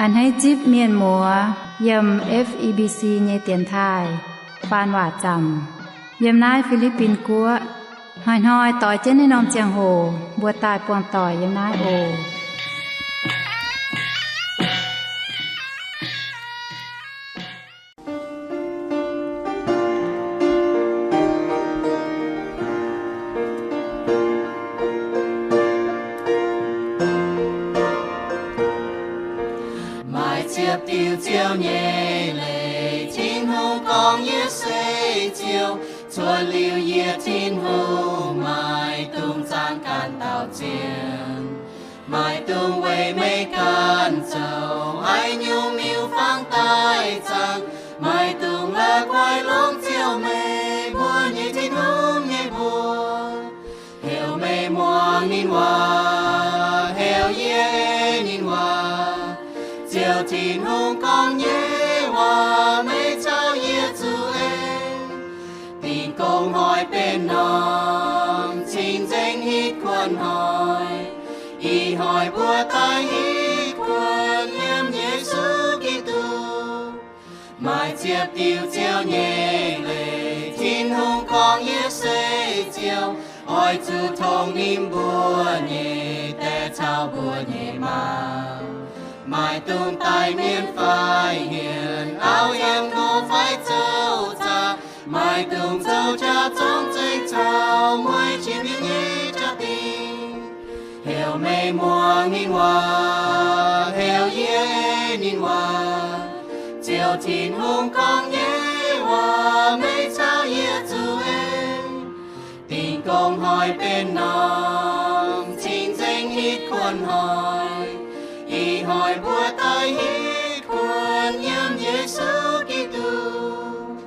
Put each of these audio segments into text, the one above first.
A'hneiv zipv mienh muoz yiem F E B C nyei dienx taaih faan waac zaamc yiem naaiv Fi^li^bin Guoqv. Hnoi-hnoi doix jienv naaiv norm ziangh hoc mbuo daaih buangh doic yiem naaiv oc. Maaih ziepc diuh Ziouv nyei leiz, Tin-Hungh gorngv, Yie se Ziouv. Cuotv liuz yie, Tin-Hungh, maiv dungx zaangc ganh dauh zien. Maiv dungx weic meih ganh zoux haaix nyungc miuc-fangx daaih zaangc. Maiv dungx la'guaih longc Ziouv, meih mbuo nyei Tin-Hungh, nyei mbuox. Heuc meih muangx ninh waac, heuc yie ei ninh waac. Ziouv Tin-Hungh gorngv nyei waac meih caux yie zuqc en. Dingc gong hnoi benx norm cing-nzengc hitv kuonx hnoi. Ih hnoi mbuo daaih hitv kuonx yiem Yesu Giduc. Maaih ziepc diuh Ziouv nyei leiz, Tin-Hungh gorngv, Yie se Ziouv. Oix zuqc tongx ninh mbuo nyei daeh caux mbuo nyei maa. Maiv dungx daaih mienv fai hmien, auv yiem nor fai zoux zaqc. Maiv dungx zoux jaax zorngv zengc caux mueiz jiex mienv nyei jaa-dingh. Heuc meih muangx ninh waac, heuc yie ei ninh waac. Ziouv Tin-Hungh gorngv nyei waac meih caux yie zuqc en. Dingc gong hnoi benx norm cing-nzengc hitv kuonx hnoi. Ih hnoi mbuo daaih hitv kuonx yiem Yesu Giduc.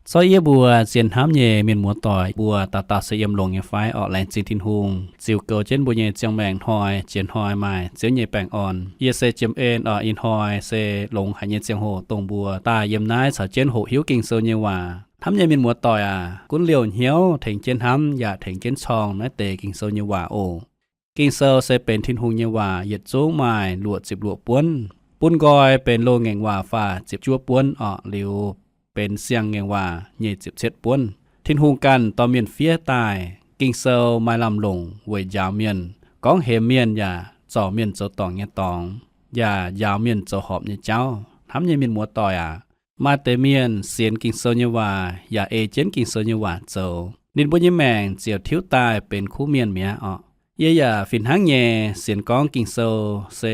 Zorqv yie mbuo sienx hnamv nyei mienh muoz-doic mbuo dauh dauh se yiem longx nyei fai? Orqc, laengz zingh Tin-Hungh ziux goux jienv mbuo nyei ziangh maengc hnoi jiex hnoi maaih Ziouv nyei baengh orn. Yie se Jiem En. Orqc, ih hnoi se longx haic nyei ziangh hoc dongh mbuo daaih yiem naaiv caux jienv hoqc hiuv Ging-Sou nyei waac. Hnamv nyei mienh muoz-doic aac, gunv liouh hnyouv tengx jienv hnamv yaac tengx jienv corng naaiv deix Ging-Sou nyei waac oc. Ging-Sou se benx Tin-Hungh nyei waac, yietc zungv maaih luoqc ziepc luoqc buonv. Bun nqoi benx loz-ngaengc waac faah ziepc juov buonv. Orqc, liuz benx siang-ngaengc waac nyic ziepc cietv buonv. Tin-Hungh ganh dorh mienh fiev daaih. Ging-Sou maaih lamh longc weic njaaux mienh, gorngv hemx mienh yaac zorc mienh zoux dorngc nyei dorngx, yaac njaaux mienh zoux horpc nyei jauv. Hnamv nyei mienh muoz-doic aac, maaih deix mienh sienx Ging-Sou nyei waac yaac ei jienv Ging-Sou nyei waac zoux, ninh mbuo nyei maengc ziouc tiuv daaih benx kuv mienh mi'aqv. Orqc, yie yaac fih hnangv nyei sienx gorngv Ging-Sou se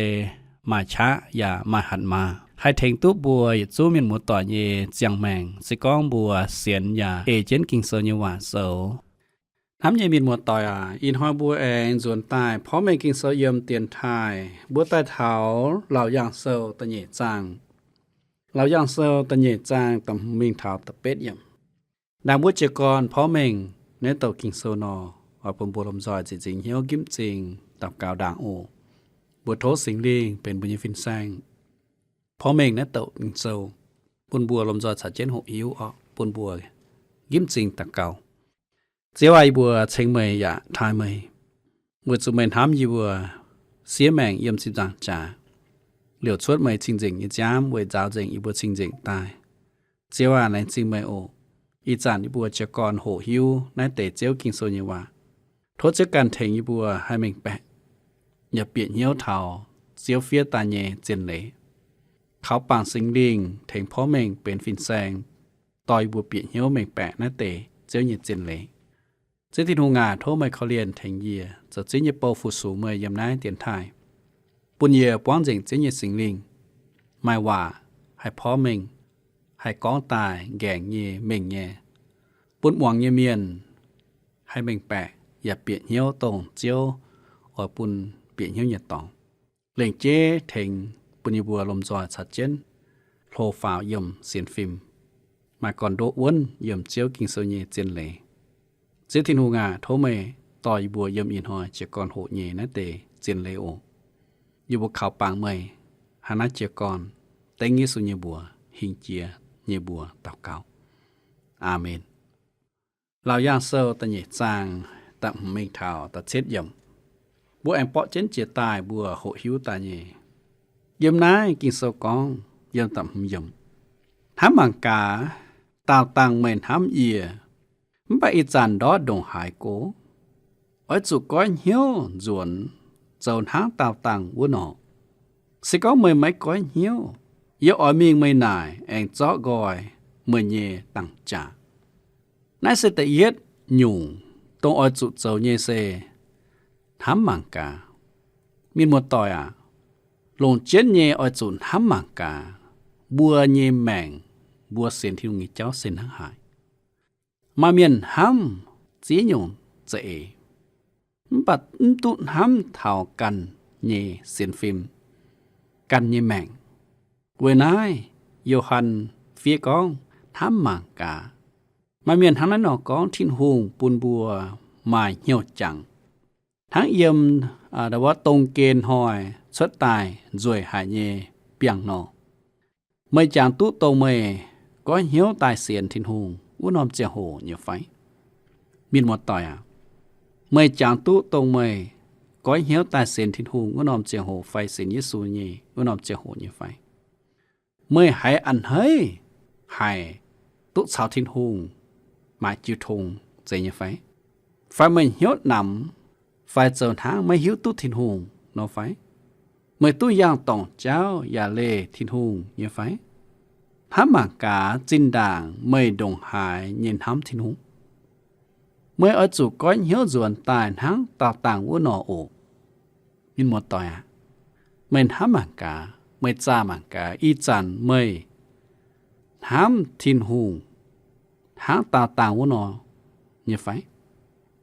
maaih qaqv yaac maaih hatc maaz, haih tengx duqv mbuo yietc zungv mienh muoz-doic nyei ziangh maengc se gorngv mbuo sienx yaac ei jienv Ging-Sou nyei waac zoux. Hnamv nyei mienh muoz-doic aac, ih hnoi mbuo aengx nzuonx daaih porv mengh Ging-Sou yiem dienx taaih. Mbuo daaih taux Laauc Yaangh Sou da'nyeic zaang. Laauc Yaangh Sou da'nyeic zaang da'hmz mingh taux da'betv yiemc. Ndaangc mbuo jiez gorn porv mengh naaiv douc Ging-Sou nor, oix bun mbuo lomh nzoih ziqc nzingc hnyouv nqipv m'zing daux gaux ndaangc oc. Mbuo tov Singx Lingh benx mbuo nyei fin-saeng porv mengh naaiv douc Ging-Sou, bun mbuo lomh nzoih caux jienv hoqc hiuv orqc. Bun mbuo nqipv m'zing daux gaux. Ziouv aac, yie mbuo ceng meih yaac taaih meih, weic zuqc meih hnamv yie mbuo siev maengc yiem ziepc nzaangc jaax, liouc cuotv meih cing-nzengc nyei nziaamv weic nzaaux nzengc yie mbuo cing-nzengc daaih. Ziouv aac, laengz zingh meih oc. Ih zanc yie mbuo jiez gorn hoqc hiuv naaiv deix Ziouv Ging-Sou nyei waac. Tov Ziouv ganh tengx yie mbuo haih mengh baeqc, yaac bieqc hnyouv taux Ziouv fiev daaih nyei zien leiz. Kaux bangc Singx Lingh tengx porv mengh benx fin-saeng, dorh yie mbuo bieqc hnyouv mengh baeqc naaiv deix Ziouv nyei zien leiz. Ziouv Tin-Hungh aac, tov meih korv-lienh tengx yie zoux Ziouv nyei bou fu-sux meih yiem naaiv dienx taaih, bun yie buangv nzengc Ziouv nyei Singx Lingh, maaih waac haih porv mengh, haih gorngv daaih nqaengc nyei mengh nyei, bun muangx nyei mienh haih mengh baeqc yaac bieqc hnyouv dongh Ziouv oix bun bieqc hnyouv nyei dorngx. Lengc jeiv tengx bun yie mbuo lomh nzoih caux jienv hlo faaux yiem sienx fim, maaih gorn-ndoqv wuonv yiem Ziouv Ging-Sou nyei zien leiz. Ziouv Tin-Hungh aac, tov meih dorh yie mbuo yiem ih hnoi jiez gorn hoqc nyei naaiv deix zien leiz oc. Yie mbuo kaux bangc meih hnangv naaiv jiez gorn dengv Yesu nyei mbuox, hingh jiex nyei mbuox daux gaux. Aamen. Laauc Yaangh Sou da'nyeic zaang da'hmz mingh taux da'cietv yiemc. Mbuo aengx borqv jienv jiex daaih mbuo hoqc hiuv daaih nyei. Yiem naaiv Ging-Sou gorngv, hnamv mangc gaax, daauh dangh meih hnamv yie, mv baac ih zanc ndortv ndongc haaix go, oix zuqc goiv hnyouv nzuonx zoux hnangv daauh dangh wuov nor. Se gorngv meih maiv goiv hnyouv, yie oix mingh meih naaic aengx zorqv nqoi meih nyei dangh jaax. Naaiv se da'yietv nyungc, dongh oix zuqc zoux nyei se hnamv mangc gaax. Mienh muoz-doic aac, longc jienv nyei oix zuqc hnamv mangc gaax, mbuo nyei maengc, mbuo sienx Tin-Hungh nyei jauv se hnangv haaix. Maaih mienh hnamv ziex nyungc za'eix, mv baac mv duqv hnamv taux ganh nyei sienx fim, ganh nyei maengc. Weic naaiv, Yo^han fiev gorngv, hnamv mangc gaax. Maaih mienh hnangv naaiv nor gorngv, Tin-Hungh bun mbuo maaih hnyouv jangx, hnangv yiem, aa, wuov dong gen hnoi cuotv daaih nzueic haic nyei biangh nor. Meih jangx duqv dongh meih goiv hnyouv daaih sienx Tin-Hungh wuov norm ziangh hoc nyei fai? Mienh muoz-doic aac, meih jangx duqv dongh meih goiv hnyouv daaih sienx Tin-Hungh wuov norm ziangh hoc fai sienx Yesu nyei wuov norm ziangh hoc nyei fai? Meih haiz a'hneiv haic duqv caux Tin-Hungh maaiz jiu tong zeiz nyei fai? Fai meih hnyouv namx fai zoux hnangv maiv hiuv duqv Tin-Hungh nor fai? Meih duqv yangh dorngc jauv yaac leih Tin-Hungh nyei fai? Hnamv mangc gaax zinh ndaangc meih ndongc haaix nyei hnamv Tin-Hungh. Meih oix zuqc goiv hnyouv nzuonx daaih hnangv daauh dangh wuov nor oc. Mienh muoz-doic aac, meih hnamv mangc gaax, meih zaah mangc gaax, ih zanc meih hnamv Tin-Hungh hnangv daauh dangh wuov nor nyei fai?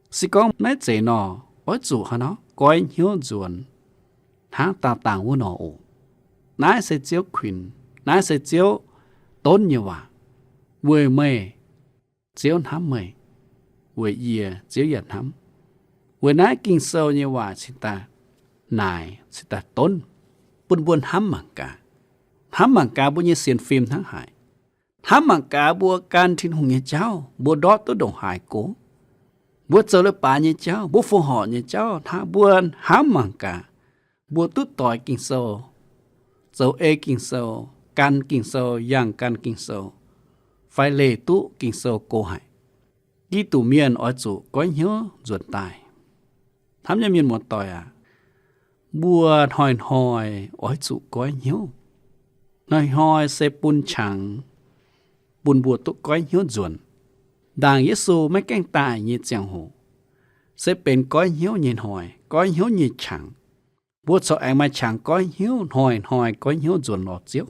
Se gorngv naaiv zeiz nor, oix zuqc haaix nor goiv hnyouv nzuonx hnangv daauh dangh wuov nor oc. Naaiv se Ziouv kuinx, naaiv se Ziouv donv nyei waac. Weic meih Ziouv hnamv meih, weic yie Ziouv yaac hnamv. Weic naaiv Ging-Sou nyei waac cingx daaih naaic, cingx daaih donv, bun mbuo hnamv mangc gaax. Hnamv mangc gaax mbuo nyei sienx fim hnangv haaix. Hnamv mangc gaax mbuo gan Tin-Hungh nyei jauv, mbuo ndortv duqv ndongc haaix go, mbuo zoux leiz-baaix nyei jauv, mbuo fongc horc nyei jauv, hnangv mbuo hnamv mangc gaax, mbuo duqv doix Ging-Sou, zoux ei Ging-Sou, gan Ging-Sou, yangh gan Ging-Sou, fai leih duqv Ging-Sou go haic. Giduc mienh oix zuqc goiv hnyouv nzuonx daaih. Hnamv nyei mienh muoz-doic aac, mbuo hnoi-hnoi oix zuqc goiv hnyouv. Hnoi-hnoi se bun qangx, bun mbuo duqv goiv hnyouv nzuonx. Ndaangc Yesu maiv gaengh daaih nyei ziangh hoc, se benx goiv hnyouv nyei hnoi, goiv hnyouv nyei qangx. Mbuo corc aengx maaih qangx goiv hnyouv, hnoi-hnoi goiv hnyouv nzuonx lorz Ziouv.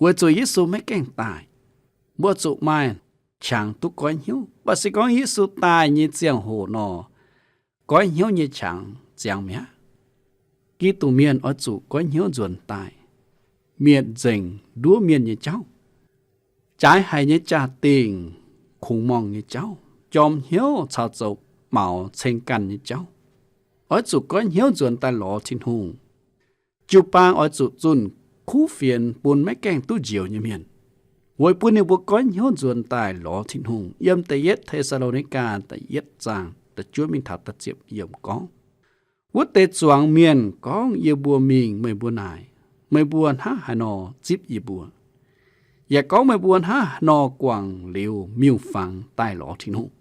Weic zuqc Yesu maiv gaengh daaih, mbuo zuqc maaih qangx duqv goiv hnyouv. Mv baac se gorngv Yesu daaih nyei ziangh hoc nor, goiv hnyouv nyei qangx ziangx mi'aqv. Giduc mienh oix zuqc goiv hnyouv nzuonx daaih, mietc nzengc nduov mienh nyei jauv, jaaix haic nyei jaa-dingh, kungx morngh nyei jauv, jorm hnyouv caux zoux maux ceng ganh nyei jauv. Oix zuqc goiv hnyouv nzuonx daaih lorz Tin-Hungh. Jiu-baang oix zuqc zunh kuv fienx bun maiv gaengh duqv njoux nyei mienh, weic bun ninh mbuo goiv hnyouv nzuonx daaih lorz Tin-Hungh. Yiem da'yietv Te^saa^lo^ni^gaa da'yietv zaang da'juov mingh taux da'ziepc yiemc gorngv, wuov deix zuangx mienh gorngv yie mbuo mingh meih mbuo naaic, meih mbuo hnangv haaix nor zipv yie mbuo? Yaac gorngv meih mbuo hnangv haaix nor guangc liuz miuc-fangx daaih lorz Tin-Hungh,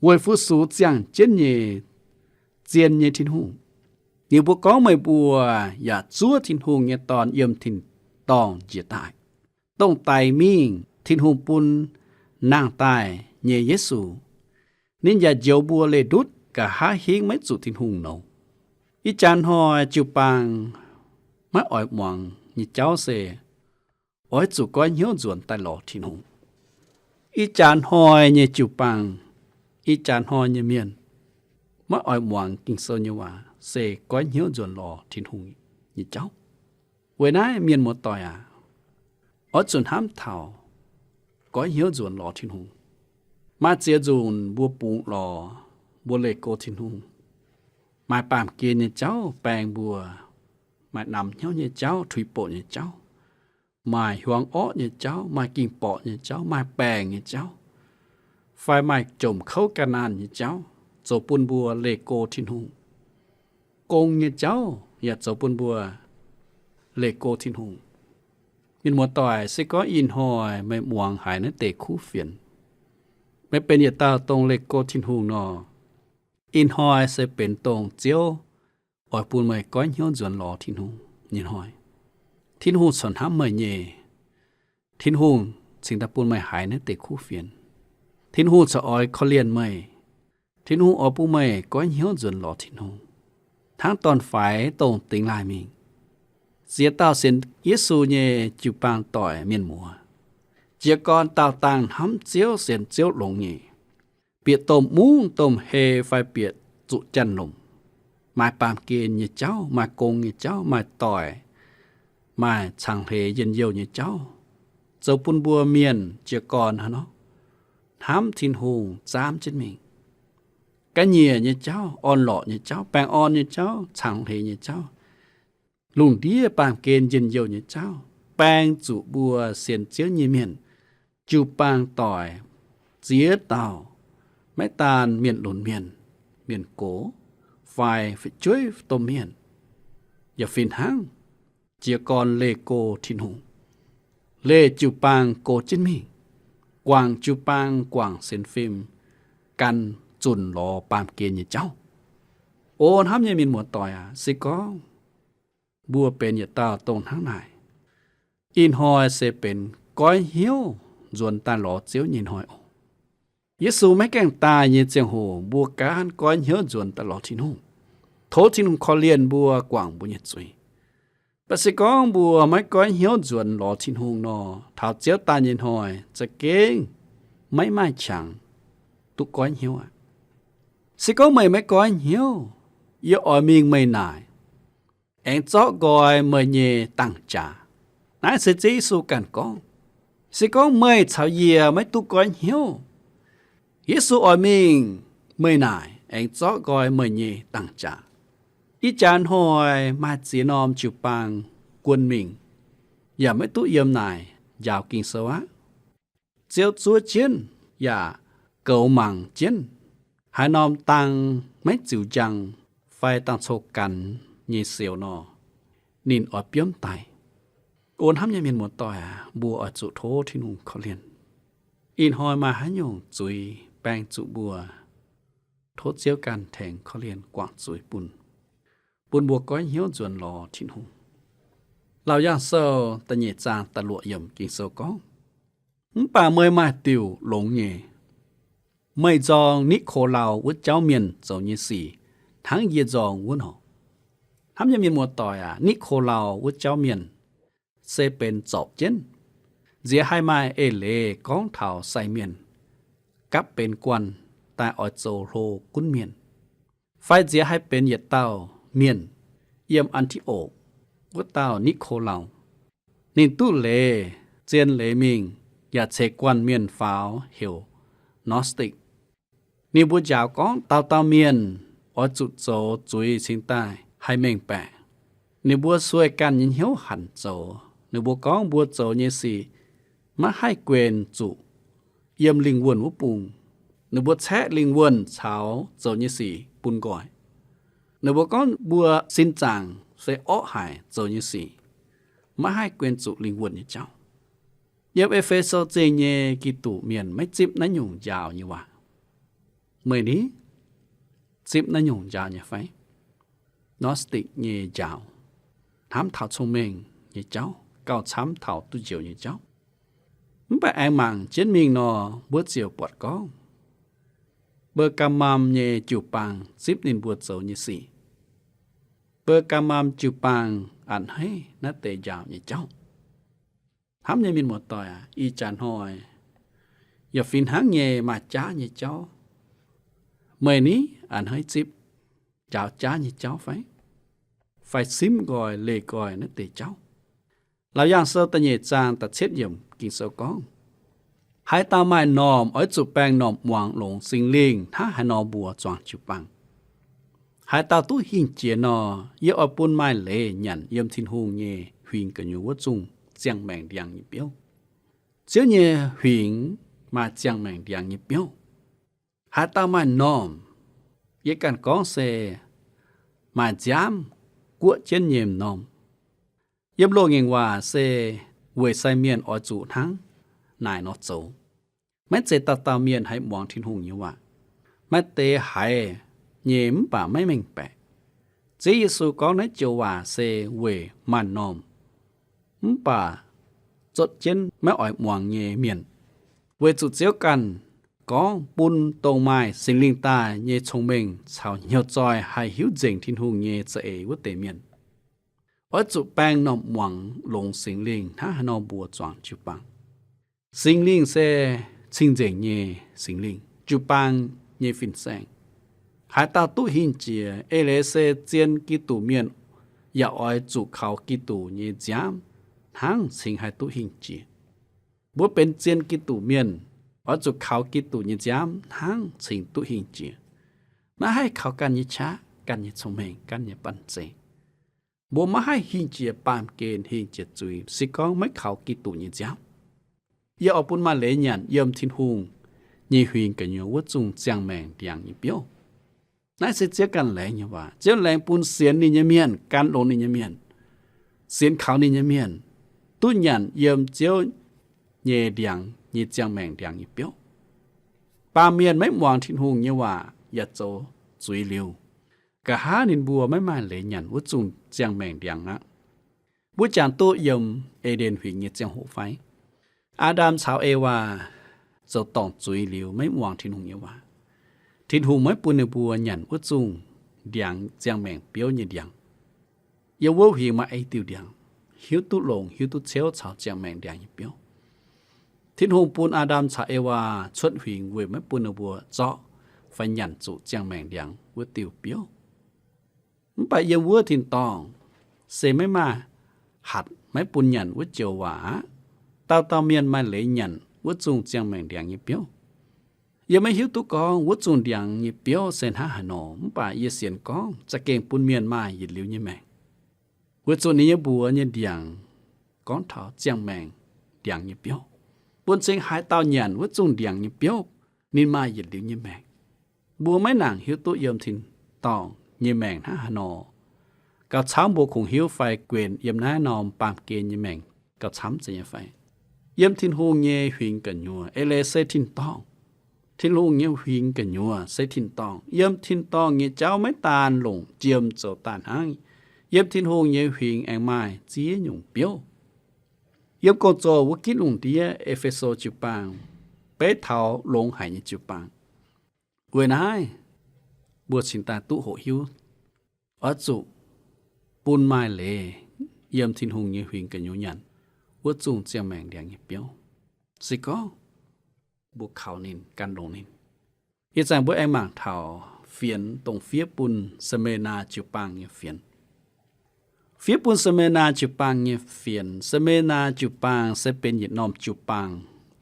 weic fu-sux ziangh jienv nyei zien nyei Tin-Hungh? Ninh mbuo gorngv meih mbuo yaac zuov Tin-Hungh nyei Dorn yiem tin-dorngh njiec daaih, dongh daic mingh Tin-Hungh bun nangh daaih nyei Yesu. Ninh yaac njoux mbuo leih ndutv nqa'haav hingv maiv zuqc Tin-Hungh nouz. Ih jaax hnoi jiu-baang maiv oix muangx nyei jauv se oix zuqc goiv hnyouv nzuonx daaih lorz Tin-Hungh. Ih jaax hnoi nyei jiu-baang, ih jaax hnoi nyei mienh maiv oix muangx Ging-Sou nyei waac se goiv hnyouv nzuonx lorz Tin-Hungh nyei jauv. Weic naaiv mienh muoz-doic aac, oix zuqc hnamv taux goiv hnyouv nzuonx lorz Tin-Hungh. Maaih ziex nzunc mbuo bungx lorz, mbuo leih go Tin-Hungh. Maaih baamh gen nyei jauv baeng mbuo, maaih namx hnyouv nyei jauv, tuix boqc nyei jauv, maaih hiuang orqv nyei jauv, maaih ging-borqc nyei jauv, maaih baengc nyei jauv, fai maaih jomc kouv ga'naanh nyei jauv, zoux bun mbuo leih go Tin-Hungh. Gong nyei jauv yaac zoux bun mbuo leih go Tin-Hungh. Mienh muoz-doic, se gorngv ih hnoi meih muangx haiz naaiv deix kuv fienx, meih benx yietc dauh dongh leih go Tin-Hungh nor, ih hnoi se benx dongh Ziouv oix bun meih goiv hnyouv nzuonx lorz Tin-Hungh nyei hnoi. Tin-Hungh corc hnamv meih nyei. Tin-Hungh cingx daaih bun meih haiz naaiv deix kuv fienx. Tin-Hungh corc oix korv-lienh meih. Tin-Hungh oix bun meih goiv hnyouv nzuonx lorz Tin-Hungh, hnangv dorn-faix dongh dingx laaih mingh. Ziex dauh sienx Yesu nyei jiu-baang doic mienh muoz, jiez gorn daauh dangh hnamv Ziouv, sienx Ziouv longx nyei, bieqc domh mungv domh hei fai bieqc zuqc janx-lomc, maaih baamh gen nyei jauv, maaih gong nyei jauv, maaih doic, maaih cangx hleix njien-youh nyei jauv, zoux bun mbuo mienh jiez gorn hnangv nor hnamv Tin-Hungh zaamv jienv mingh. Ga'nyiec nyei jauv, orn-lorqc nyei jauv, baengh orn nyei jauv, cangx hleix nyei jauv, lungh ndiev baamh gen njien-youh nyei jauv, baeng zuqc mbuo sienx Ziouv nyei mienh, jiu-baang doic, ziex dauh, maiv daan mienh lunx mienh, mienh gox, fai fu'jueiv domh mienh, yaac fih hnangv jiez gorn leih go Tin-Hungh, leih jiu-baang go jienv mingh, guangc jiu-baang, guangc sienx fim, gan zunc lorz baamh gen nyei jauv. O hnamv nyei mienh muoz-doic aac, se gorngv mbuo benx yietc dauh dongh hnangv naaic, ih hnoi se benx goiv hnyouv nzuonx daaih lorz Ziouv nyei hnoi oc. Yesu maiv gaengh daaih nyei ziangh hoc mbuo gaanv goiv hnyouv nzuonx daaih lorz Tin-Hungh, tov Tin-Hungh korv-lienh mbuo, guangc mbuo nyei zuiz. Mv baac se gorngv mbuo maiv goiv hnyouv nzuonx lorz Tin-Hungh nor, taux Ziouv daaih nyei hnoi za'gengh maiv maaih qangx duqv goiv hnyouv aqv. Se gorngv meih maiv goiv hnyouv, yie oix mingh meih naaic, aengx zorqv nqoi meih nyei dangh jaax. Naaiv se Ziouv Yesu ganh gorngv. Se gorngv meih caux yie maiv duqv goiv hnyouv, Yesu oix mingh meih naaic, aengx zorqv nqoi meih nyei dangh jaax. Ih jaax hnoi maaih ziex norm jiu-baang guon mingh, yaac maiv duqv yiem naaic njaaux Ging-Sou aqv. Ziouv zuov jienv yaac goux mangc jienv, haaix norm dang maiv ziux njang fai dangh coux ganx nyei siouc nor, ninh oix biomv daic. O hnamv nyei mienh muoz-doic aac, mbuo oix zuqc tov Tin-Hungh korv-lienh. Ih hnoi maaih haaix nyungc zuiz baeng zuqc mbuo, tov Ziouv ganh tengx korv-lienh guangc zuiz bun, bun mbuo goiv hnyouv nzuonx lorz Tin-Hungh. Laauc Yaangh Sou da'nyeic zaang da'luoqc yiemc Ging-Sou gorngv, mv baac meih maaih diuc longx nyei. Meih nzorng Ni^ko^lau wuov jauv mienh zoux nyei sic hnangv yie nzorng wuov nor. Hnamv nyei mienh muoz-doic aac, Ni^ko^lau wuov jauv mienh se benx zorpc jienv, nziex haih maaih eix leiz gorngv taux sai mienh gapv benx guanh daaih oix zoux hlo gunv mienh, fai nziex haih benx yietc dauh mienh yiem An^ti^okc, wuov dauh Ni^ko^lau. Ninh duqv leiz zien leiz mingh yaac ceix guanh mienh faaux heuc Gnostic. Ninh mbuo njaaux gorngv dauh dauh mienh oix zuqc zoux zuiz cingx daaih haih mengh baeqc. Ninh mbuo sueih ganh nyei hnyouv hanc zoux. Ninh mbuo gorngv mbuo zoux nyei sic maiv haih guen zuqc yiem lingh wuonh wuov bung. Ninh mbuo caeqv lingh wuonh caux zoux nyei sic bun nqoi. Ninh mbuo gorngv mbuo sin zaangc se orqv haic zoux nyei sic, maiv haih guen zuqc lingh wuonh nyei jauv. Yiem E^fe^so Zingh nyei Giduc mienh maiv zipv naaiv nyungc njaaux nyei waac. Meih ni zipv naaiv nyungc njaaux nyei fai? Gnostic nyei njaaux, hnamv taux cong-mengh nyei jauv, gauh camv taux duqv njoux nyei jauv. Mv baac aengx mangc jienv mingh nor, mbuo ziouc buatc gorngv Mbeu^gaa^mam nyei jiu-baang zipv ninh mbuo zoux nyei sic. Mbeu^gaa^mam jiu-baang a'hneiv naaiv deix njaaux nyei jauv. Hnamv nyei mienh muoz-doic aac, ih jaax hnoi yaac fih hnangv nyei maaih jaav nyei jauv. Meih ni a'hneiv zipv njaaux jaav nyei jauv fai? Fai simv nqoi leih nqoi naaiv deix jauv? Laauc Yaangh Sou da'nyeic zaang da'cietv yiemc Ging-Sou gorngv, haaix dauh maaih normh oix zuqc baengh normh muangx longx Singx Lingh hnangv haaix nor mbuox zuangx jiu-baang. Haaix dauh duqv hingh jiex nor, yie oix bun maaih leiz nyanc yiem Tin-Hungh nyei huingx gu'nyuoz wuov zungh ziangh maengc ndiangx nyei biouv. Ziouv nyei huingx maaih ziangh maengc ndiangx nyei biouv. Haaix dauh maaih normh, yie ganh gorngv se maaih nziaamv guoqv jienv nyei m'normh, Yiem loz-ngaengc waac se weic sai mienh oix zuqc hnangv naaic nor zoux. Maiv zeiz dauh dauh mienh haih muangx Tin-Hungh nyei waac. Maaih deix haiz nyei mv baac maiv mengh baeqc. Ziouv Yesu gorngv naaiv joux waac se weic maanc norm mv baac zotv jienv maiv oix muangx nyei mienh, weic zuqc Ziouv ganh gorngv bun dongh maaih Singx Lingh daaih nyei cong-mengh caux hnyouv zoih haih hiuv nzengc Tin-Hungh nyei za'eix wuov deix mienh. Oix zuqc baeng normh muangx longx Singx Lingh hnangv haaix nor mbuox zuangx jiu-baang. Singx Lingh se cing-nzengc nyei Singx Lingh, jiu-baang nyei fin-saeng. Haaix dauh duqv hingh jiex, eix leiz se zien Giduc mienh yaac oix zuqc kaux Giduc nyei nziaamv hnangv cingx haih duqv hingh jiex. Mbuo benx zien Giduc mienh oix zuqc kaux Giduc nyei nziaamv hnangv cingx duqv hingh jiex. Maiv haih kaux ganh nyei qaqv, ganh nyei cong-mengh, ganh nyei banh zeic. Mbuo maiv haih hingh jiex baamh gen, hingh jiex zuiz, se gorngv maiv kaux Giduc nyei nziaamv. Yie oix bun maaih leiz nyanc yiem Tin-Hungh nyei huingx gu'nyuoz wuov zungh ziangh maengc ndiangx nyei biouv. Naaiv se Ziouv ganh laengz nyei waac. Ziouv laengz bun sienx ninh nyei mienh, gan longx ninh nyei mienh, sienx kaux ninh nyei mienh, duqv nyanc yiem Ziouv nyei ndiangx nyei ziangh maengc ndiangx nyei biouv. Baamh mienh maiv muangx Tin-Hungh nyei waac yaac zoux zuiz liuz, nqa'haav ninh mbuo maiv maaih leiz nyanc wuov zungh ziangh maengc ndiangx aqv. Mbuo jangx duqv yiem E^nden Huingx nyei ziangh hoc fai? Aa^ndam caux Ewaa zoux dorngc zuiz liuz maiv muangx Tin-Hungh nyei waac. Tin-Hungh maiv bun ninh mbuo nyanc wuov zungh ndiangx ziangh maengc biouv nyei ndiangx. Yiem wuov huingx maaih i diuh ndiangx, hiuv duqv longx, hiuv duqv ciouv caux ziangh maengc ndiangx nyei biouv. Tin-Hungh bun Aa^ndam caux Ewaa cuotv huingx weic maiv bun ninh mbuo zorqv fai nyanc zuqc ziangh maengc ndiangx wuov diuh biouv. Mv baac yiem wuov tin-dorngh se maiv maaih hatc maiv bun nyanc wuov joux waac aqv. Dauh dauh mienh maaih leiz nyanc wuov zungh ziangh maengc ndiangx nyei biouv. Yie maiv hiuv duqv gorngv wuov zungh ndiangx nyei biouv se hnangv haaix nor, mv baac yie sienx gorngv za'gengh bun mienh maaih yietc liuz nyei maengc. Weic zuqc ninh nyei mbuox nyei ndiangx gorngv taux ziangh maengc ndiangx nyei biouv, bun cing haaix dauh nyanc wuov zungh ndiangx nyei biouv, ninh maaih yietc liuz nyei maengc. Mbuo maiv nangc hiuv duqv yiem tin-dorngh nyei maengc hnangv haaix nor. Gauh camv mbuo kungx hiuv fai guenx yiem naaiv norm baamh gen nyei maengc gauh camv zeiz nyei fai? Yiem Tin-Hungh nyei huingx gu'nyuoz, eix leiz se tin-dorngh. Tin-Hungh nyei huingx gu'nyuoz se tin-dorngh. Yiem tin-dorngh nyei jauv maiv daan longc jiem zoux daaih hnangv. Yiem Tin-Hungh nyei huingx aengx maaih ziex nyungc biouv. Yiem gong-zoh wuov gitv lungh ndiev, E^fe^so jiu-baang, beiv taux longx haic nyei jiu-baang. Weic naaiv, mbuo cingx daaih duqv hoqc hiuv, oix zuqc bun maaih leiz yiem Tin-Hungh nyei huingx gu'nyuoz nyanc wuov zungh ziangh maengc ndiangx nyei biouv. Se gorngv mbuo kaux ninh, gan longx ninh. Ih zanc mbuo aengx mangc taux fienx dongh fiev bun Same^naa jiu-baang nyei fienx. Fiev bun Same^naa jiu-baang nyei fienx. Same^naa jiu-baang se benx yietc norm jiu-baang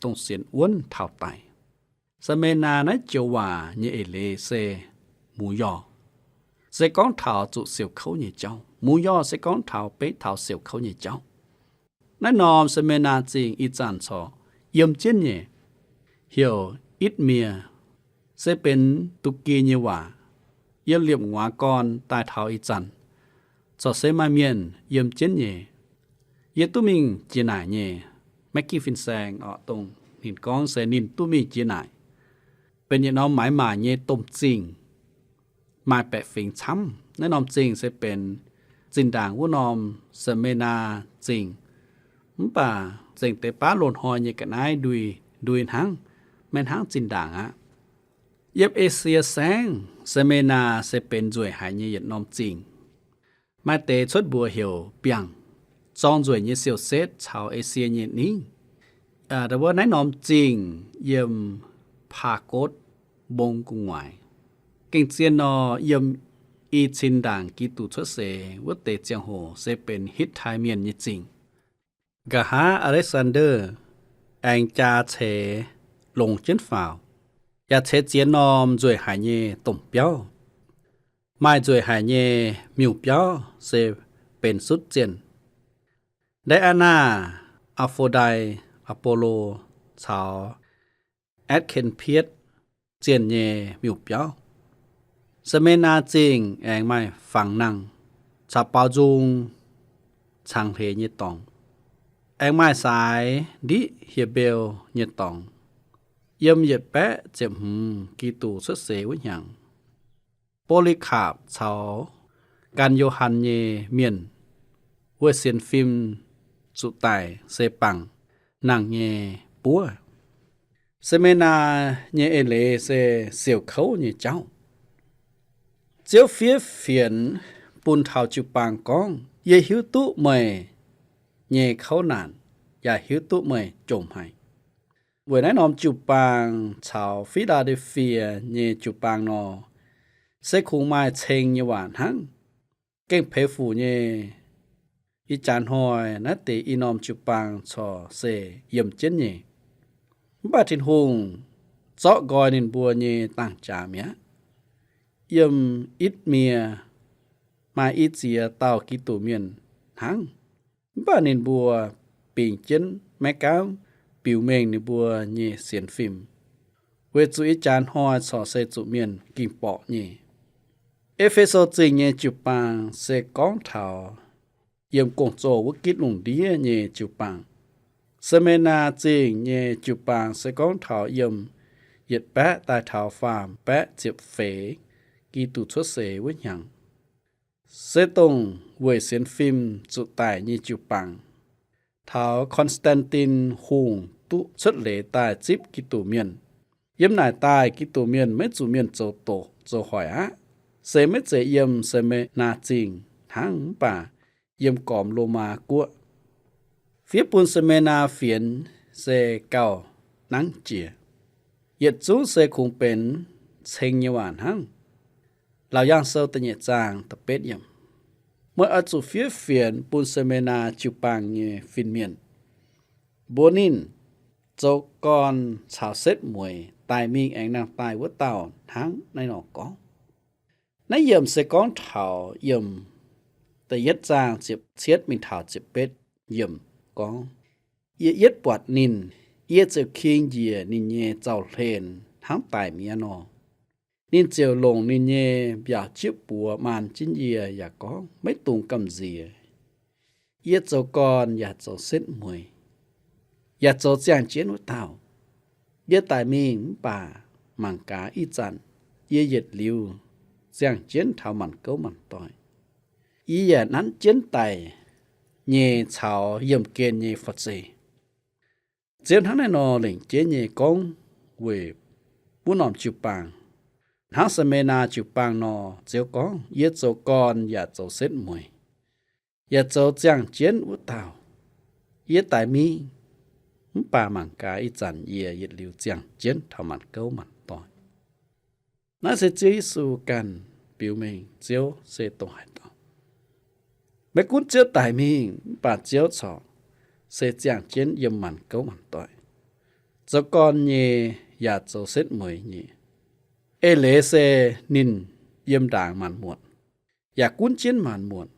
dongh sienx wuonv taux daic. Same^naa naaiv joux waac nyei eix leiz se muz yorh, se gorngv taux zuqc siouc kouv nyei jauv. Muz yorh se gorngv taux beiv taux siouc kouv nyei jauv. Naaiv norm Same^naa Zingh ih zanc corc yiem jienv nyei, heuc Itc^mie, se benx Du^gi nyei waac. Yiem liepc nguaaz gorn daaih taux ih zanc, corc se maaih mienh yiem jienv nyei. Yie duqv mingh jiex naaic nyei. Maiv ginv fin-saeng orqc, dongh ninh gorngv se ninh duqv mingh jiex naaic. Benx yietc norm maaiz maaic nyei domh zingh, maaih baeqc fingx camv. Naaiv norm zingh se benx zinh ndaangc wuov norm Same^naa Zingh. Mv baac zengc deix baav loz-hnoi nyei ga'naaiv ndui, ndui hnangv, maiv hnangv zinh ndaangc aqv. Yiem Esie Saengv, Same^naa se benx nzueic haic nyei yietc norm zingh. Maaih deix cuotv mbuox heuc biangh, zorng nzueic nyei siou-setv caux Esie nyei ningv. Aa, wuov naaiv norm zingh yiem Paa^gotv Mbong gu'nguaaic. Gengh zien nor, yiem i cin ndaangc Giduc cuotv seix wuov deix ziangh hoc se benx Hitv^tai Mienh nyei zingh. Nqa'haav Aleksaander aengx jaa ceix longx jienv faaux, yaac ceix ziex norm nzueic haic nyei domh biauv. Maaih nzueic haic nyei miuc-biauv se benx sutv zienh. Ndae^aa^naa, Aa^fo^ndai, Aa^bo^lo caux Atv^ken^pietv zienh nyei miuc-biauv. Same^naa Zingh aengx maaih fangx nangh caux baaux nzung cangx hleix nyei dorngx, aengx maaih saaix ndiqv hieh mbeu nyei dorngx. Yiem yietc baeqv ziepc hmz Giduc cuotv seix wuov hnyangx, Bo^li^kapc caux gan Yo^han nyei mienh weih sienx fim zuqc daic se bangc nangh nyei buov. Seme^naa nyei eix leiz se siouc kouv nyei jauv. Ziouv fiev fienx bun taux jiu-baang gorngv, Yie hiuv duqv meih nyei kouv naanc, yaac hiuv duqv meih jomc haic. Weic naaiv norm jiu-baang caux Fi^laa^de^fie nyei jiu-baang nor, se kungx maaih ceng nyei waac hnangv. Gengh peix fuc nyei. Ih jaax hnoi naaiv deix i norm jiu-baang corc se yiem jienv nyei. Mv baac Tin-Hungh zorqv nqoi ninh mbuo nyei dangh jaax mi'aqv. Yiem Itc^mie maaih i ziex dauh Giduc mienh hnangv, mv baac ninh mbuo bingx jienv maiv gaamv biux mengh ninh mbuo nyei sienx fim, weic zuqc ih jaax hnoi corc se zuqc mienh ging borqc nyei. E^fe^so Zingh nyei jiu-baang se gorngv taux yiem gong-zoh wuov gitv lungh ndiev nyei jiu-baang. Seme^naa Zingh nyei jiu-baang se gorngv taux yiem yietc baeqv daaih taux faam baeqv ziepc feix Giduc cuotv seix wuov hnyangx, se dongh weic sienx fim zuqc daic nyei jiu-baang. Taux Ko^nden^tin Hungh duqv cuotv leiz daaih zipv Giduc mienh. Yiem naaic daaih Giduc mienh maiv zuqc mienh zoux doqc zoux hoic aqv. Se maiv zeiz yiem Seme^naa Zingh hnangv, mv baac yiem gormx Lomaa Guoqv. Fiev bun Seme^naa fienx se gauh nangv jiex. Yietc zungv se kungx benx ceng nyei waac hnangv. Laauc Yaangh Sou da'nyeic zaang da'betv yiemc. Meih oix zuqc fiev fienx bun Seme^naa jiu-baang nyei fin-mienh, mbuox ninh, zoux gorn caux setv mueiz daic mingh aengx nangh daaih wuov dauh hnangv naaiv nor gorngv. Naaiv yiemc se gorngv taux yiem da'yietv zaang ziepc cietv mingh taux ziepc betv yiemc gorngv, Yie yietv buatc ninh, yie ziouc king njiec ninh nyei zaux-hlen hnangv daic mi'aqv nor. Ninh ziouc longc ninh nyei mbiaauc jieqv buoz maan jienv yie yaac gorngv, Maiv dungx gamh nziex. Yie zoux gorn yaac zoux setv mueiz, yaac zoux ziangh jienv wuov dauh. Yie daic mingh mv baac mangc gaax ih zanc yie yietc liuz ziangh jienv taux maanc gouv maanc doic. Yie yaac nanv jienv daic nyei caux yiemh gen nyei forv-zeih. Ziouv hnangv naaiv nor lengc jeiv nyei gorngv weic wuov norm jiu-baang. Hnangv Seme^naa jiu-baang nor, Ziouv gorngv, Yie zoux gorn yaac zoux setv mueiz, yaac zoux ziangh jienv wuov dauh. Yie daic mingh mv baac mangc gaax ih zanc yie yietc liuz ziangh jienv taux maanc gouv maanc doic. Naaiv se Ziouv Yesu ganh biux mengh, Ziouv se dongh haaix dauh. Maiv gunv Ziouv daic mingh mv baac Ziouv corc se ziangh jienv yiem maanc gouv maanc doic, zoux gorn nyei yaac zoux setv mueiz nyei. Eix leiz se ninh yiem ndaangc maanc muotc, yaac gunv jienv maanc muotc.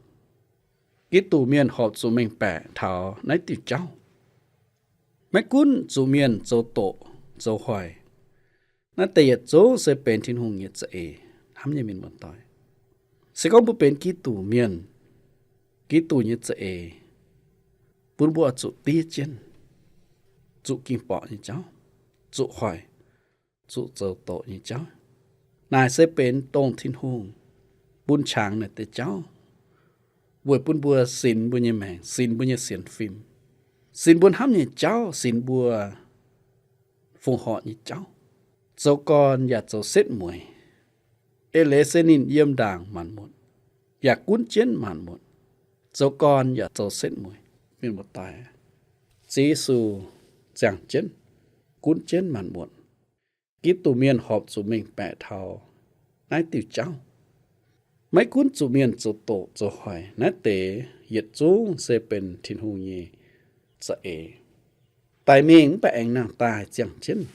Giduc mienh horpc zuqc mengh baeqc taux naaiv diuh jauv. Maiv gunv zuqc mienh zoux doqc zoux hoic, naaiv deix yietc zungv se benx Tin-Hungh nyei za'eix. Hnamv nyei mienh muoz-doic, se gorngv mbuo benx Giduc mienh, Giduc nyei za'eix, bun mbuo oix zuqc diev jienv, zuqc ging borqc nyei jauv, zuqc hoic, zuqc zoux doqc nyei jauv. Naaic se benx dongh Tin-Hungh bun qangx naaic deix jauv, weic bun mbuo sinx mbuo nyei maengc, sinx mbuo nyei sienx fim, sinx mbuo hnamv nyei jauv, sinx mbuo fongc horc nyei jauv. Zoux gorn yaac zoux setv mueiz. Eix leiz se ninh yiem ndaangc maanc muotc, yaac gunv jienv maanc muotc, zoux gorn yaac zoux setv mueiz. Mienh muoz-doic, Ziouv Yesu ziangh jienv, gunv jienv maanc muotc. Giduc mienh horpc zuqc mengh baeqc taux naaiv diuh jauv. Maiv gunv zuqc mienh zoux doqc zoux hoic, naaiv deix yietc zungv se benx Tin-Hungh nyei za'eix. Daic mingh mv baac aengx nangh daaih ziangh jienv.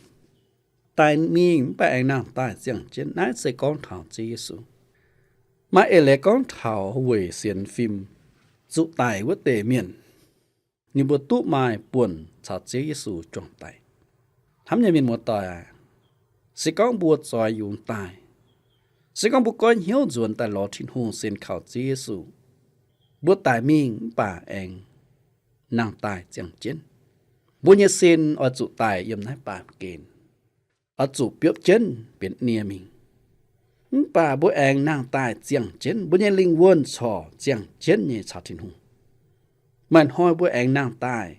Daic mingh mv baac aengx nangh daaih ziangh jienv. Naaiv se gorngv taux Ziouv Yesu. Maaih eix leiz gorngv taux weic sienx fim zuqc daic wuov deix mienh, ninh mbuo duqv maaih buonc caux Ziouv Yesu juangc daic. Hnamv nyei mienh muoz-doic aac, se gorngv mbuo zoix yungz daaih, se gorngv mbuo goiv hnyouv nzuonx daaih lorz Tin-Hungh, sienx kaux Ziouv Yesu, Mbuo daic mingh mv baac aengx nangh daaih ziangh jienv. Mbuo nyei sin oix zuqc daic yiem naaiv baamh gen, oix zuqc biopv jienv benx nie mingh. Mv baac mbuo aengx nangh daaih ziangh jienv, mbuo nyei lingh wuonh corc ziangh jienv nyei caux Tin-Hungh. Maaih hnoi mbuo aengx nangh daaih,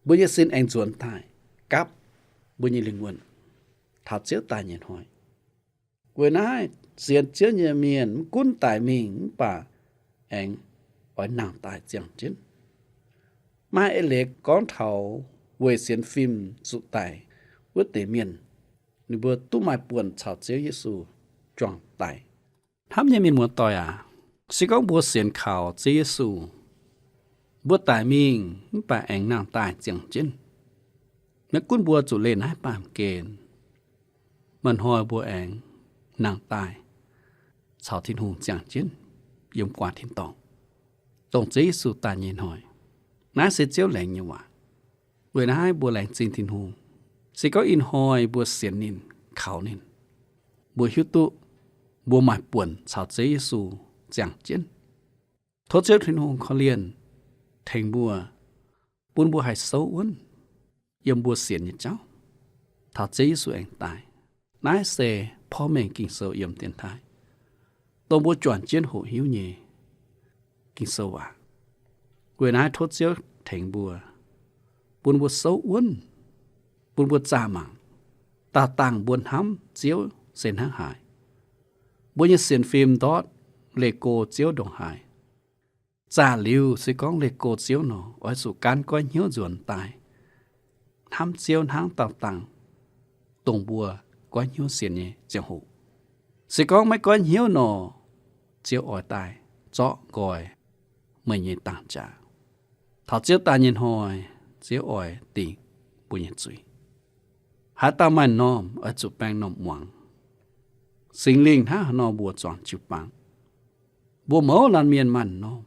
mbuo nyei sin aengx nzuonx daaih gapv mbuo nyei lingh wuonh taux Ziouv daaih nyei hnoi. Weic naaiv sienx Ziouv nyei mienh mv gunv daic mingh mv baac aengx oix nangh daaih ziangh jienv. Maaih eix leiz gorngv taux weic sienx fim zuqc daic wuov deix mienh, ninh mbuo duqv maaih buonc caux Ziouv Yesu juangc daic. Hnamv nyei mienh muoz-doic aac, se gorngv mbuo sienx kaux Ziouv Yesu, mbuo daic mingh mv baac aengx nangh daaih ziangh jienv, maiv gunv mbuo zuqc leih naaiv baamh gen, maaih hnoi mbuo aengx nangh daaih caux Tin-Hungh ziangh jienv yiem guaax tin-dorngh, dongh Ziouv Yesu daaih nyei hnoi. Naaiv se Ziouv laengz nyei waac. Weic naaiv mbuo laengz zingh Tin-Hungh. Se gorngv ih hnoi mbuo sienx ninh, kaux ninh, mbuo hiuv duqv mbuo maaih buonc caux Ziouv Yesu ziangh jienv. Tov Ziouv Tin-Hungh korv-lienh tengx mbuo, bun mbuo haih souv wuonv yiem mbuo sienx nyei jauv taux Ziouv Yesu aengx daaih. Naaiv se porv mengh Ging-Sou yiem dienx taaih, dongh mbuo juangc jienv hoqc hiuv nyei Ging-Sou waac. Weic naaiv tov Ziouv tengx mbuo, bun mbuo souv wuonv, bun mbuo zaah mangc, daauh dangh mbuo hnamv Ziouv se hnangv haaix. Mbuo nyei sienx fim ndortv leih go Ziouv ndongc haaix. Zaah liuz se gorngv leih go Ziouv nor, oix zuqc gaanv goiv hnyouv nzuonx daaih, hnamv Ziouv hnangv daauh dangh, dongh mbuo goiv hnyouv sienx nyei ziangh hoc. Se gorngv maiv goiv hnyouv nor, Ziouv oix daaih zorqv nqoi meih nyei dangh jaax. Taux Ziouv daaih nyei hnoi, Ziouv oix dingc mbuo nyei zuiz. Haaix dauh maaih m'normh oix zuqc baeng m'normh muangx. Singx Lingh hnangv haaix nor mbuox zuangx jiu-baang, mbuo mouz laanh mienh maaih m'normh,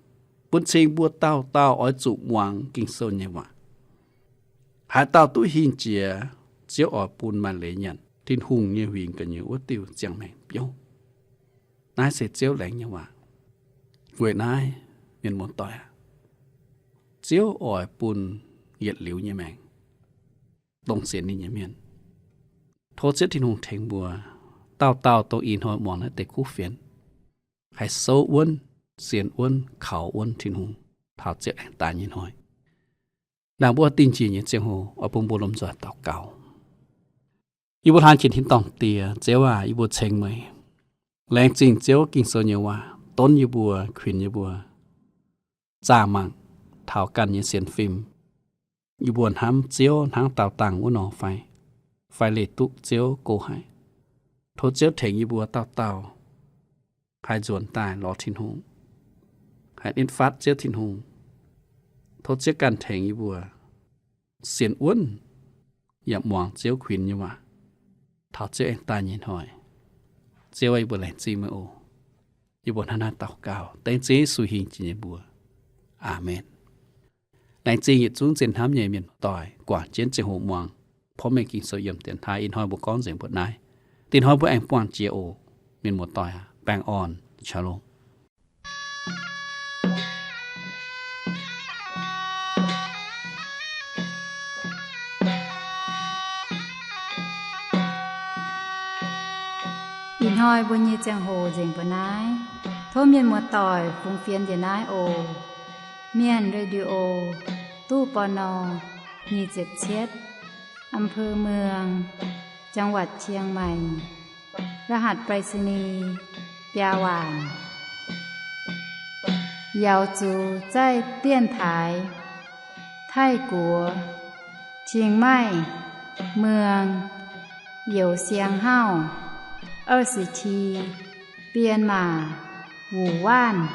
bun cing mbuo dauh dauh oix zuqc muangx Ging-Sou nyei waac. Haaix dauh duqv hingh jiex, Ziouv oix bun maaih leiz nyanc Tin-Hungh nyei huingx gu'nyuoz wuov diuh ziangh maengc biouv. Naaiv se Ziouv laengz nyei waac. Weic naaiv, mienh muoz-doic aac, Ziouv oix bun yietc liuz nyei maengc dongh sienx ninh nyei mienh. Tov Ziouv Tin-Hungh tengx mbuo, dauh dauh dongh ih hnoi muangx naaiv deix kuv fienx, haih souv wuonv, sienx wuonv, kaux wuonv Tin-Hungh taux Ziouv aengx daaih nyei hnoi. Ndaangc mbuo dingh jiex nyei ziangh hoc, oix bun mbuo lomh nzoih daux gaux. Yie mbuo hlaang jiex tin-dorngh Diex, Ziouv aac, yie mbuo ceng meih. Laengz zingh Ziouv Ging-Sou nyei waac donv yie mbuo, kuinx yie mbuo, zaah mangc taux ganh nyei sienx fim, yie mbuo hnamv Ziouv hnangv daauh dangh wuov nor fai, fai leih duqv Ziouv go haic. Tov Ziouv tengx yie mbuo dauh dauh haih nzuonx daaih lorz Tin-Hungh, haih nitv fatv Ziouv Tin-Hungh. Tov Ziouv ganh tengx yie mbuo sienx wuonv yaac muangx Ziouv kuinx nyei waac taux Ziouv aengx daaih nyei hnoi. Ziouv, yie mbuo laengz zingh meih oc. Yie mbuo hnangv naaiv daux gaux dengv Ziouv Yesu hingh jiex nyei mbuox. Aamen. Laengz zingh yietc zungv zien hnamv nyei mienh muoz-doic guangc jienv ziangh hoc muangx porv mengh Ging-Sou yiem dienx taaih. Ih hnoi mbuo gorngv nzengc mbuo naaiv. Dinh hnoi mbuo aengx buangh jiex oc. Mienh muoz-doic aac, baengh orn. Shalom. Ih hnoi mbuo nyei ziangh hoc nzengc mbuo naaiv. Tov mienh muoz-doic fungx fienx njiec naaiv oc. Mienh Radio, ตู้ ปณ. nyic ziepc cietv, อำเภอเมือง จังหวัดเชียงใหม่ รหัสไปรษณีย์ biaa waanc. 瑶族在电台 Taiv-Guoqv, 清迈 เมือง Youh Siang Hauv, 二十七, 编码 Wu Wanv.